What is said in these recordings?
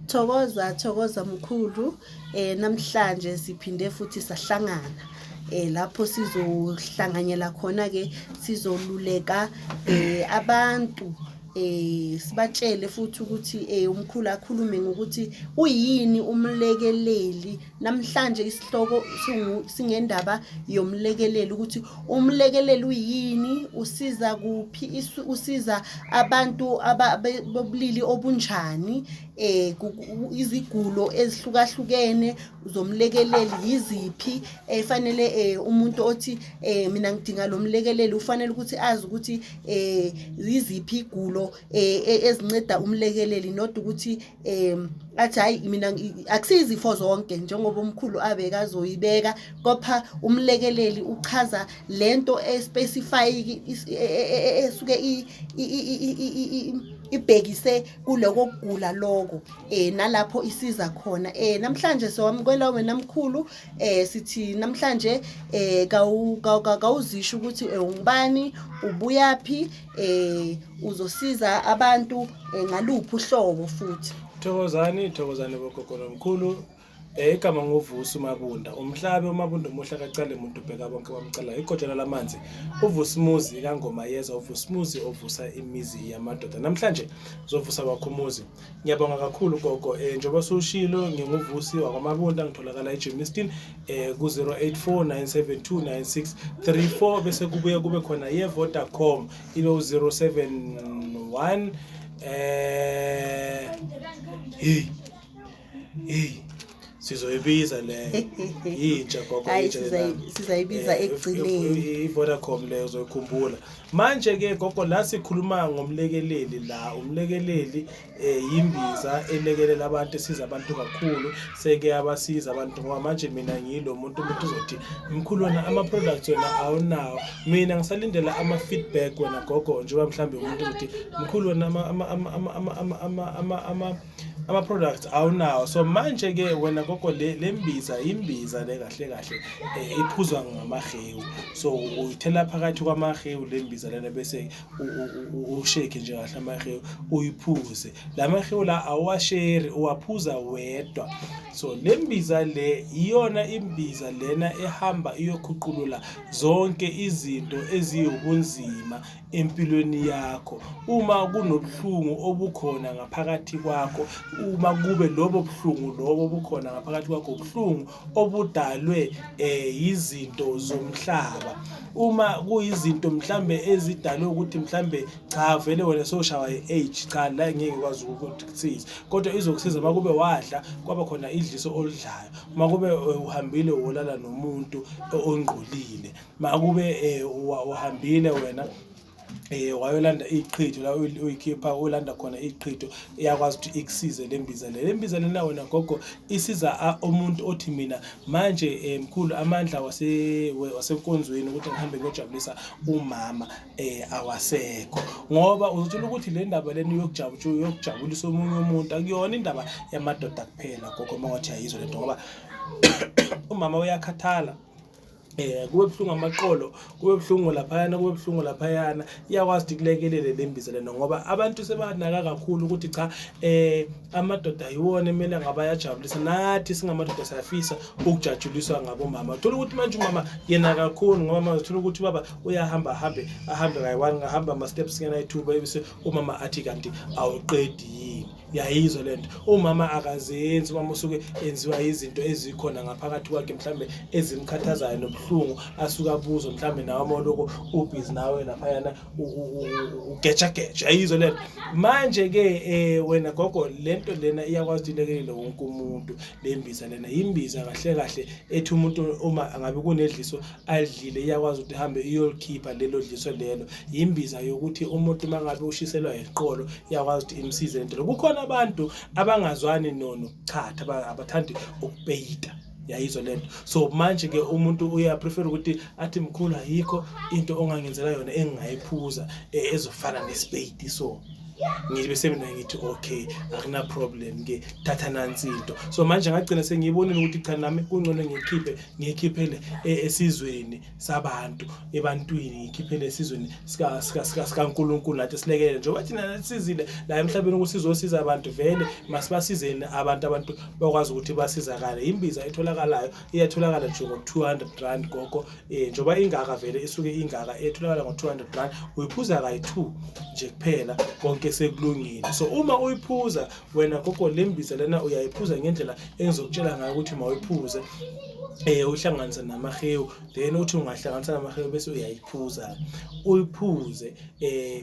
Thokoza, thokoza mkhulu. Namhlanje siphinde futhi sahlangana. Lapho sizohlanganyela khona ke, sizoluleka abantu, sibatshele futhi ukuthi umkhulu akhulume ngokuthi uyini umlekeleli. Namhlanje isihloko singendaba yomlekeleli, ukuthi umlekeleli uyini, usiza kuphi, usiza abantu bobulili obunjani, izigulo ezihlukahlukene zomlekeleli yiziphi efanele umuntu othi mina ngidinga lo mlekeleli ufanele ukuthi azi ukuthi yiziphi igulo ezinceda umlekeleli, not ukuthi athi hayi, mina akusiyizifo zonke njengoba umkhulu abekazoyibeka, kopha umlekeleli uchaza lento e-specify esuke ibhekise kuloko kugula loko nalapho isiza khona. Namhlanje siwamukela wena mkhulu. Sithi namhlanje kawuzisho ukuthi ungubani, ubuyaphi, uzosiza abantu ngaluphi uhlobo futhi. Thokozani, thokozani bogogo nomkhulu. Igama nguVusi uMabunda. Umhlabe uMabunda umuhle kacale umuntu ubheka bonke bamcala. Igojana lamanzi. UVusimuzi kaNgoma yeza, uVusimuzi ovusa imizi yamadoda. Namhlanje uzovusa wakho umuzi. Ngiyabonga kakhulu gogo. Njengoba sushilo, nginguVusi wakwaMabunda, ngitholakala eGermiston ku 0849729634, bese kubuye kube khona ye Vodacom ibe u071 hey hey, sizoyibiza leyo, yintsha gogo. Hayi, Intsha lena. Sizayibiza ekugcineni. I-Vodacom leyo uzoyikhumbula. Manje ke gogo, la sikhuluma ngomlekeleli la. Umlekeleli yimbiza elekelela abantu, esiza abantu kakhulu, seke yabasiza abantu, ngoba manje mina ngiyilo muntu, umuntu uzothi, "Mkhulu, wena ama-products wena awunawo." Mina ngisalindela ama-feedback wena gogo, njengoba mhlawumbe umuntu uzothi, "Mkhulu, wena ama-products awunawo." So manje ke wena gogo, le mbiza, imbiza le kahle kahle iphuzwa ngamahewu. So uyithela phakathi kwamahewu le mbiza lena, bese ushake nje kahle amahewu, uyiphuze. La mahewu la awasheri, uwaphuza wedwa. So le mbiza le iyona imbiza lena ehamba iyokhuqulula zonke izinto eziyobunzima empilweni yakho. Uma kunobuhlungu obukhona ngaphakathi kwakho, uma kube lobo buhlungu lobo bukhona ngaphakathi kwakho, ubuhlungu obudalwe izinto zomhlaba, uma kuyizinto mhlambe ezidalwe ukuthi mhlambe cha, vele wena sowushawa i-age, cha, la ngeke ikwazi ukukusiza, kodwa izokusiza makube wadla kwaba khona idliso oludlayo, makube uhambile wolala nomuntu ongqolile, makube uhambile wena wayolanda iqhitho la uyikhipha, ulanda khona iqhitho, iyakwazi ukuthi ikusize le mbiza le. Le mbiza lena wena gogo isiza umuntu othi, "Mina manje mkhulu, amandla wasenkonzweni ukuthi ngihambe ngiyojabulisa umama awasekho," ngoba uzothola ukuthi le ndaba lena yokujabulisa omunye umuntu akuyona indaba yamadoda kuphela gogo, uma ngathi ayizwa lento, ngoba umama uyakhathala, kube buhlungu amaqolo, kube buhlungu laphayana, kube buhlungu laphayana. Iyakwazi ukuthi kulekelele le mbiza lena, ngoba abantu sebanaka kakhulu ukuthi cha, amadoda yiwona emele ngabe ayajabulisa. Nathi singamadoda siyafisa ukujatshuliswa ngabomama. Uthola ukuthi manje umama yena kakhulu, ngoba manje uthola ukuthi ubaba uyahamba, ahambe ahambe kayi-one, ngahamba ama-steps ngena ayithuba, bese umama athi, "Kanti awuqedi yini?" Yayizwa lento, umama akazenzi. Umama usuke enziwa izinto ezikhona ngaphakathi kwakhe, mhlambe ezimkhathazayo nobuhlungu asuke abuzwa, mhlambe nawe amoloko ubhizi nawe laphayana ugejageja. Yayizwa lento. Manje ke wena gogo, lento lena iyakwazi ukuthi ilekelele wonke umuntu. Le mbiza lena imbiza kahle kahle ethi umuntu uma angabe kunedliso adlile, iyakwazi ukuthi ihambe iyolikhipha lelo dliso lelo. Imbiza yokuthi umuntu uma ngabe ushiselwa iqolo, iyakwazi ukuthi imsize lento. Kukhona abantu abangazwani nokuchatha, abathandi ukupeyita, yayizwa lento. So manje ke umuntu uya-prefer ukuthi athi, "Mkhulu, ayikho into ongangenzela yona engingayiphuza ezofana nesipeyiti?" So Ngibe semina ngithi okay, akuna problem ke, thatha nansi into. So manje ngagcina sengiyibonile ukuthi cha, nami kungcono ngikhiphe, ngiyikhiphele esizweni sabantu, ebantwini, ngikhiphele esizweni sikaNkulunkulu, nathi silekelele njengoba thina sizile la emhlabeni ukuthi sizosiza abantu. Vele masibasizeni abantu, abantu bakwazi ukuthi basizakale. Imbiza etholakalayo iyatholakala nje ngo-200 rand, gogo. Njengoba ingaka vele, isuke ingaka, etholakala ngo-200 rand. Uyiphuza kayi-2 nje kuphela, konke sekulungile. So uma uyiphuza wena gogo le mbiza lena, uyayiphuza ngendlela engizokutshela ngayo ukuthi mawuyiphuze, uhlanganise namahewu. Then uthi ungahlanganisa namahewu bese uyayiphuza, uyiphuze,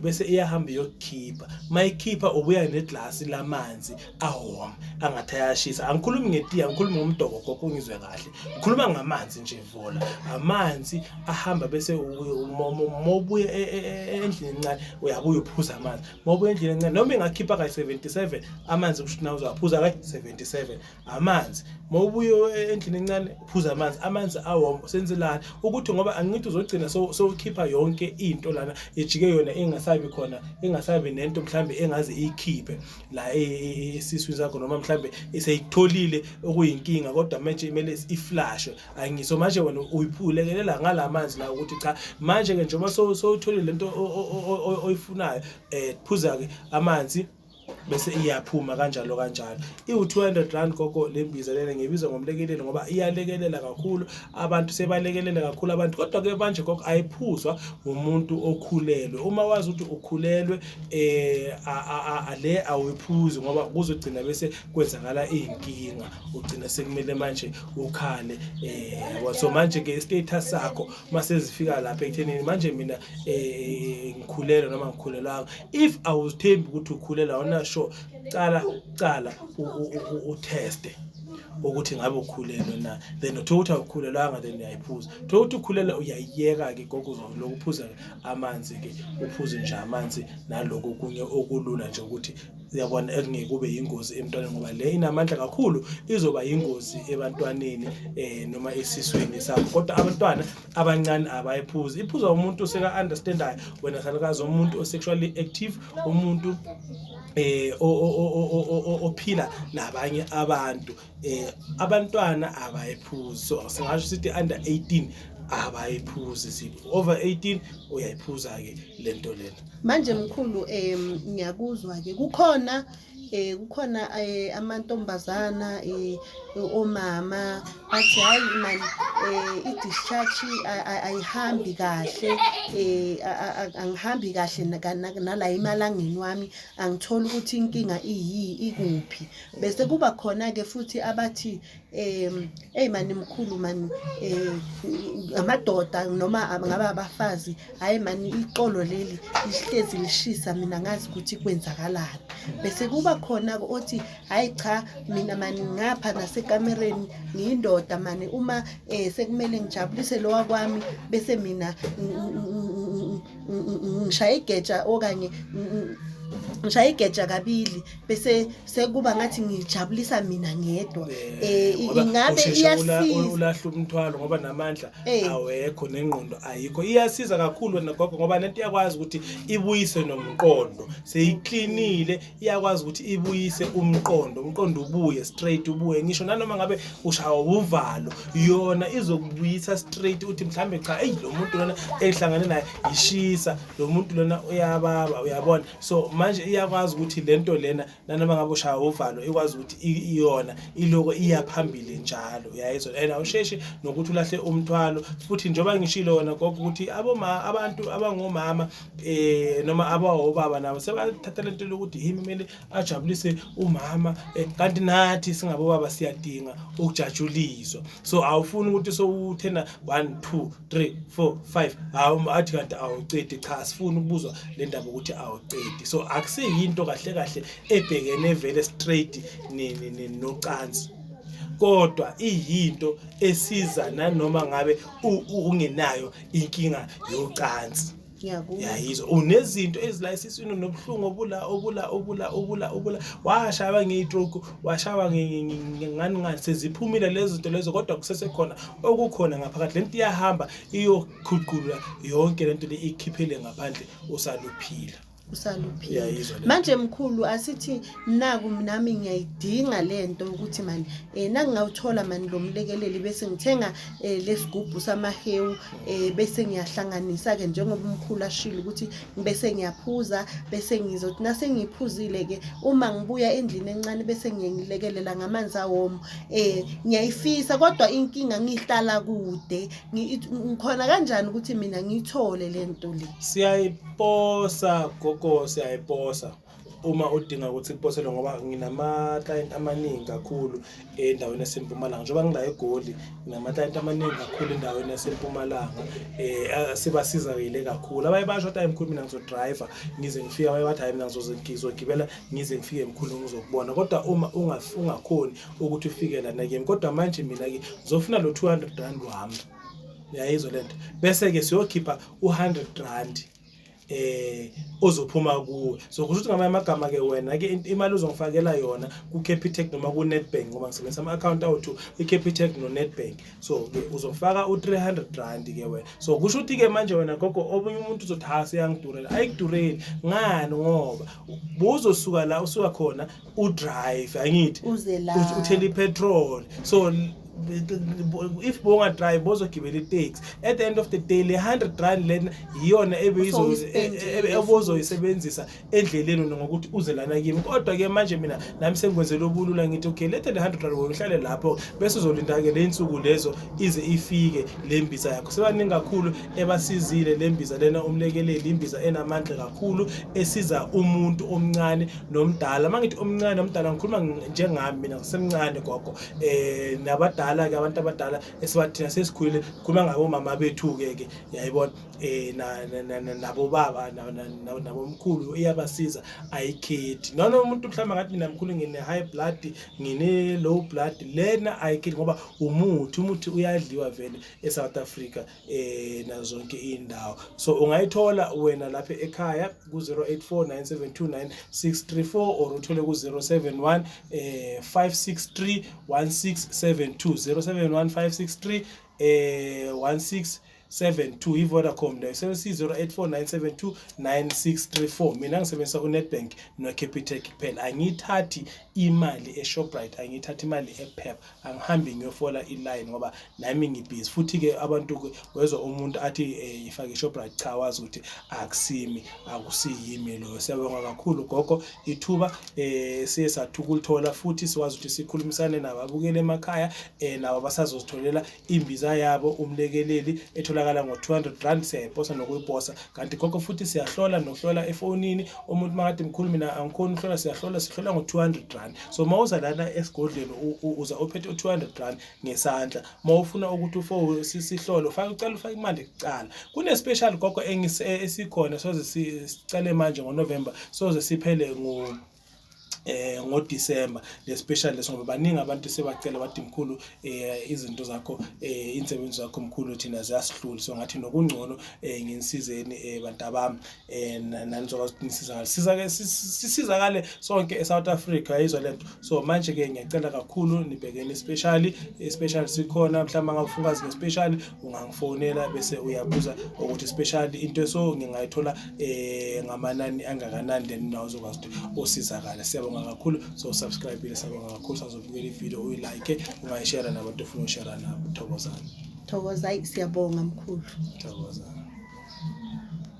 bese iyahamba iyokukhipha. Mayikhipha, ubuya neglasi lamanzi a-warm angathi ayashisa. Angikhulumi ngetiya, angikhulumi ngomdoko gogo, ungizwe kahle, ngikhuluma ngamanzi nje vola, amanzi ahamba. Bese mawubuya endlini encane, uyabuya uphuza amanzi. Mawubuya endlini encane, noma ingakhipha kayi-77 amanzi, kusho ukuthi nawe uzawaphuza kayi-77 amanzi. Mawubuye endlini encane, uphuza amanzi, amanzi a-warm. Senzelani ukuthi ngoba angithi uzogcina sowukhipha yonke into lana, ijike yona ingasabi khona, ingasabi nento mhlambe engaze iyikhiphe la esiswini sakho, noma mhlambe seyikutholile okuyinkinga, kodwa manje kumele iflashwe. Angiso manje wena uyiphulekelela ngalamanzi la ukuthi cha, manje ke njengoba sowutholile lento oyifunayo, phuza ke amanzi bese iyaphuma kanjalo kanjalo. Iwu-200 rand gogo le mbiza lena. Ngiyibiza ngomlekeleli ngoba iyalekelela kakhulu abantu, sebalekelele kakhulu abantu. Kodwa-ke manje gogo, ayiphuzwa umuntu okhulelwe. Uma wazi ukuthi ukhulelwe, le awuyiphuzi, ngoba kuzogcina bese kwenzakala iy'nkinga, ugcina sekumele manje ukhale, yabo. So manje-ke i-status sakho masezifika lapha ekuthenini manje mina ngikhulelwe noma ngikhulelwanga, if awuzithembi ukuthi ukhulelwe, awuna sure, cala cala uteste ukuthi ngabe ukhulelwe na. Then uthola ukuthi awukhulelwanga, then uyayiphuza. Thola ukuthi ukhulelwe, uyayiyeka-ke gogo, uzoloku uphuza amanzi-ke, uphuze nje amanzi naloko kunye okulula nje ukuthi uyabona ekungeke kube yingozi emntwaneni, ngoba le inamandla kakhulu, izoba yingozi ebantwaneni noma esiswini sakho. Kodwa abantwana abancane abayiphuzi, iphuzwa umuntu oseka-understandayo wena salukazi, umuntu o-sexually active, umuntu ophila nabanye abantu. Abantwana abayiphuzi, so singasho sithi under 18 abayiphuzi, sipho over 18 uyayiphuza ke lento lena. Manje mkhulu, ngiyakuzwa ke, kukhona amantombazana, omama bathi hayi man, i-discharge ayihambi kahle, angihambi kahle nala emalangeni wami, angitholi ukuthi inkinga iyi ikuphi. Bese kuba khona ke futhi abathi hey mani mkhulu mani, amadoda noma ngabe abafazi, hayi mani, ixolo leli lihlezi lishisa, mina ngazi ukuthi kwenzakalani. Bese kuba khona othi hayi cha, mina mani ngapha nasekamereni ngiyindoda mani, uma sekumele ngijabulise lo wakwami, bese mina ngishaya igeja okanye ngishaya igeja kabili, bese sekuba ngathi ngijabulisa mina ngedwa. Ngoba Ingabe usheshe iyasiza? Ulahla umthwalo ngoba namandla awekho, nengqondo ayikho. Iyasiza kakhulu wena gogo, ngoba lento iyakwazi ukuthi ibuyise nomqondo. Seyiklinile, iyakwazi ukuthi ibuyise umqondo, umqondo ubuye straight, ubuye ngisho nanoma ngabe ushawa uvalo, yona izokubuyisa straight, uthi mhlambe cha, eyi, lo muntu lona engihlangane naye ishisa, lo muntu lona uyababa, uyabona. So manje iyakwazi ukuthi lento lena, nanoma ngabe ushaya uvalo, ikwazi ukuthi iyona iloko iya phambili njalo, uyayizwa. And awusheshi nokuthi ulahle umthwalo futhi, njengoba ngishilo wena gogo ukuthi aboma abantu abangomama noma abawobaba nabo sebathatha lento lokuthi yimi kumele ajabulise umama, kanti nathi singabobaba siyadinga ukujatshuliswa. So awufuni ukuthi sowuthena 1 2 3 4 5, hawu, athi kanti awucedi. Cha, asifuni ukubuzwa le ndaba ukuthi awucedi. So akusiyinto kahle kahle ebhekene vele straight nocansi, kodwa iyinto esiza nanoma ngabe ungenayo inkinga yocansi. Ngiyakuzwa. Yayizwa, unezinto ezila esiswini, nobuhlungu obula obula obula obula obula, washaywa ngeyi-stroke, washawa ngani ngani, seziphumile lezo zinto lezo, kodwa kusesekhona okukhona ngaphakathi. Lento iyahamba iyokhuqula yonke lento le, ikhiphele ngaphandle usaluphila. Usaluphila. Uyayizwa le. Manje mkhulu, asithi naku nami ngiyayidinga lento ukuthi mani nangingawuthola mani lo mlekeleli, bese ngithenga lesigubhu samahewu, bese ngiyahlanganisa ke njengoba umkhulu ashilo ukuthi bese ngiyaphuza, bese ngizothi nase ngiphuzile ke uma ngibuya endlini encane bese ngiyilekelela ngamanzi awomo. Ngiyayifisa, kodwa inkinga ngihlala kude. Ngikhona kanjani ukuthi mina ngiyithole lento le? Siyayiposa gogo, siyayiposa uma udinga ukuthi kuposelwe, ngoba nginama-client amaningi kakhulu endaweni yaseMpumalanga. Njengoba ngila eGoli, nginama-client amaningi kakhulu endaweni yaseMpumalanga, sibasizakele kakhulu. Abaye basho ukuthi, "Hayi mkhulu, mina ngizodrayiva ngize ngifike." Abaye bathi, "Hayi, mina ngizogibela ngize ngifike mkhulu, ngizokubona." Kodwa uma ungakhoni ukuthi ufike lana kimi, kodwa manje mina-ke ngizofuna lo R200 wami, uyayizwa lento, bese-ke siyokhipha u-R100 ozophuma kuwe. So kusho ukuthi ngamanye amagama ke wena ke imali ozongifakela yona ku Capitec noma ku Nedbank, ngoba ngisebenzisa ama account awu2, i Capitec no Nedbank. So ke uzofaka u300 rand ke wena. So kusho ukuthi ke manje wena gogo, omunye umuntu uzothi, "Ha, siyangidurela." Ayikudureli ngani? Ngoba buzosuka la usuka khona udrive, angithi? Uze la. Uthela ipetrol. So if bonga-drive, bozogibela itaxi, at the end of the day le R100 lena iyona Osowuyispendile. Obozoyisebenzisa endleleni ngokuthi uze lana kimi. Kodwa-ke manje mina nami sengikwenzela ubulula, ngithi okay, lethe le R100 wena, uhlale lapho, bese uzolinda-ke le nsuku lezo ize ifike le mbiza yakho. Sebaningi kakhulu ebasizile le mbiza lena, umlekeleli, imbiza enamandla kakhulu esiza umuntu omncane nomdala. Uma ngithi omncane nomdala, ngikhuluma njengami, mina ngisemncane gogo, nabadala-ke, abantu abadala esibathina sesikhulile, khuluma ngabo mama bethu-ke ke, yayibona, nabo baba nabomkhulu, iyabasiza, ayikhethi. Noma umuntu mhlawumbe ngathi, "Mina mkhulu, ngine-high blood, ngine-low blood," lena ayikhethi, ngoba umuthi uyadliwa vele e-South Africa nazo zonke iy'ndawo. So ungayithola wena lapha ekhaya ku-084 972 9634 or uthole ku-071 563 1672, 071 563 1672. I-Vodacom leyo, sebenzisa i-084 972 9634. Mina ngisebenzisa u-Nedbank no-Capitec kuphela. Angiyithathi imali e-Shoprite, angiyithathi imali e-Pep, angihambi ngiyofola iline ngoba nami ngibhizi. Futhi-ke abantu, wezwa umuntu athi ifake i-Shoprite, cha, wazi ukuthi akusimi, akusiyimi loyo. Siyabonga kakhulu gogo, ithuba siye sathi ukulithola futhi sikwazi ukuthi sikhulumisane nababukeli emakhaya, nabo basazozitholela imbiza yabo umlekeleli etholakala ngo-R200. Siyayiposa nokuyiposa. Kanti gogo futhi siyahlola nokuhlola efonini. Umuntu makade, "Mkhulu, mina angikhoni ukuhlola," siyahlola, sihlola ngo-R200. So uma uza lana esigodlweni, uza uphethe u-R200 ngesandla. Uma ufuna ukuthi sihlole, ufake, ucela ufake imali kucala. Kune-special gogo esikhona, soze sicale manje ngoNovember, soze siphele ngoDecember le special leso, ngoba baningi abantu sebacela bathi, "Mkhulu, izinto zakho, insebenzo zakho mkhulu, thina ziyasihlula." So ngathi nokungcono nginisizeni, bantu abami, nanizokwazi ukuthi nisizakale, sizake sisizakale sonke eSouth Africa, yizwa lento. So manje ke ngiyacela kakhulu nibhekene special, special sikhona. Mhlawumbe ngawufuna ukwazi nge-special, ungangifonela bese uyabuza ukuthi special into eso ngingayithola ngamanani angakanani, then nawe uzokwazi ukuthi usizakale. Siyabonga kakhulu. So subscribe, siyabonga kakhulu. Sazobukela ivideo, uyilike, ungayishare nabantu ofuna ushare nabo. Thokozani. Thokoza. Hayi, siyabonga mkhulu. Thokozani.